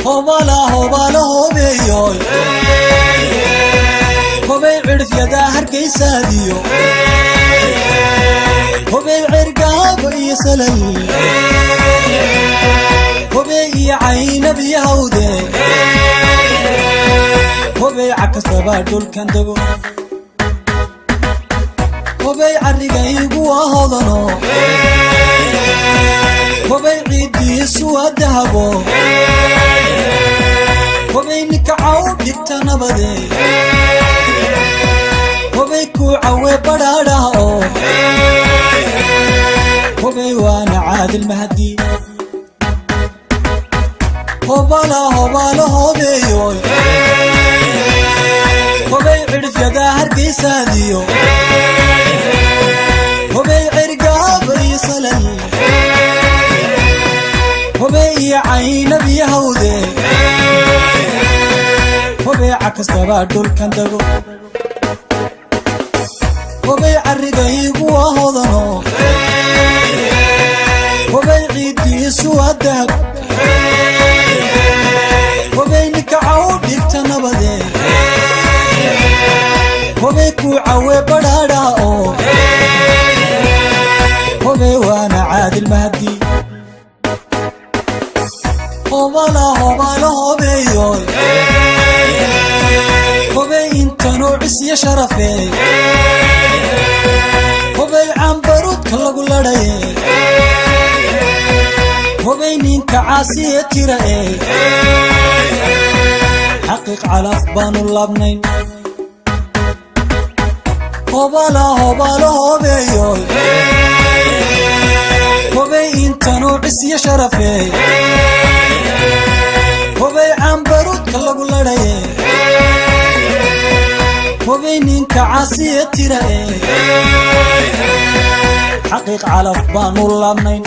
Hobala hobala hobeeyoy, hobey cidhifyada Hargaysaadiyo, hobey Cergaaba iyo Salal, hobey iyo Caynab iyo Hawde, hobey cakastaba dhulkan dego, hobey carrigaygu waa hodano, hobey ciiddiisu waa dahabo, hobey ninkacaw dhigta nabade, hobey kuu cawe badhaadhaha oo hobey waana Caadil Mahdi. Hobala hobala hobeeyoy, hobey cidhifyada Hargaysaadiyo, hobey Cergaaba iyo Salal, hobey iyo Caynab iyo Hawde, hobey cakastaba dhulkan dego, hobey carrigaygu waa hodano, hobey ciiddiisu waa dahab, hobey ninkacaw dhigta nabade, hobey kuu cawe badhaadhaha oo hobey waana Caadil Mahdi. Hobala hobala hobeeyoy, hobey intanuu cisyo sharafe, hobey cambaruudka lagu ladhaye, hobey ninka caasiye tira ee xaqiiq calaf baanu laabnayn. Hobala hobala hobeeyoy, hobey intanuu cisyo sharafe, hobey cambaruudka lagu ladhaye, hobey ninka caasiye tira ee xaqiiq calaf baanu laabnayn.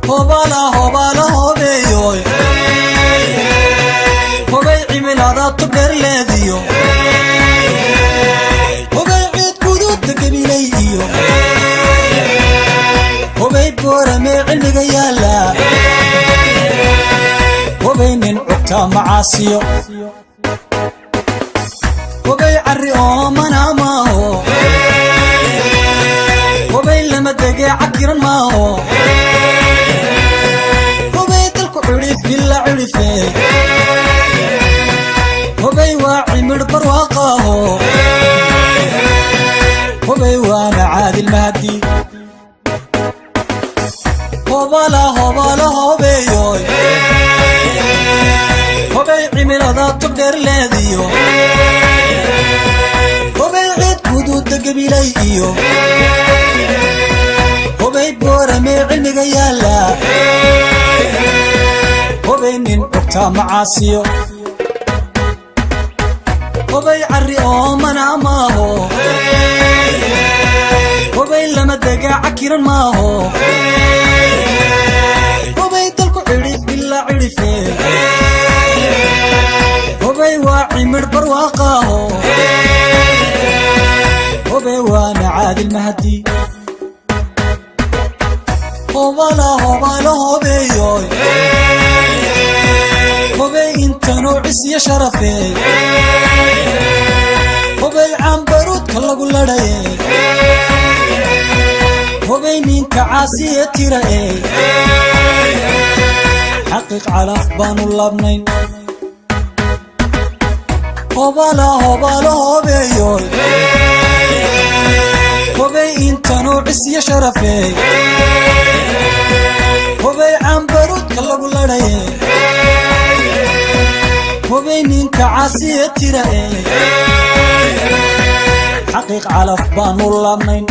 Hobala hobala hobeeyoy, hobey cimilada tubdheer leediyo, hobey ciid guduudda Gabilay iyo, hobey Booramee cilmiga yaalla, hobey nin cugtaa macaasiyo, hobey carri oomana maaho, hobey lama degee cakiran maaho, hobey dalku cidhif ila cidhife, hobey waa cimidh barwaaqaaho, hobey waana Caadil Mahdi. Hobala hobala hobeeyoy, hobey cimilada tubdheer leediyo, hobey ciid guduudda Gabilay iyo, hobey Booramee cilmiga yaalla, hobey nin cugtaa macaasiyo, hobey carri oomana maaho, hobey lama degaa cakiran maaho, hobey dalku cidhif ilaa cidhife, hobey waa cimidh barwaaqaaho, hobey waana Caadil Mahdi. Hobala hobala hobeeyoy, hobey intanuu cisyo sharafe, hobey cambaruudka lagu ladhaye, hobey ninka caasiye tira ee xaqiiq calaf baanu laabnayn. Hobala hobala hobeeyoy, hobey intanuu cisyo sharafe, hobey cambaruudka lagu ladhaye, hobey ninka caasiye tira ee xaqiiq calaf baanu laabnayn.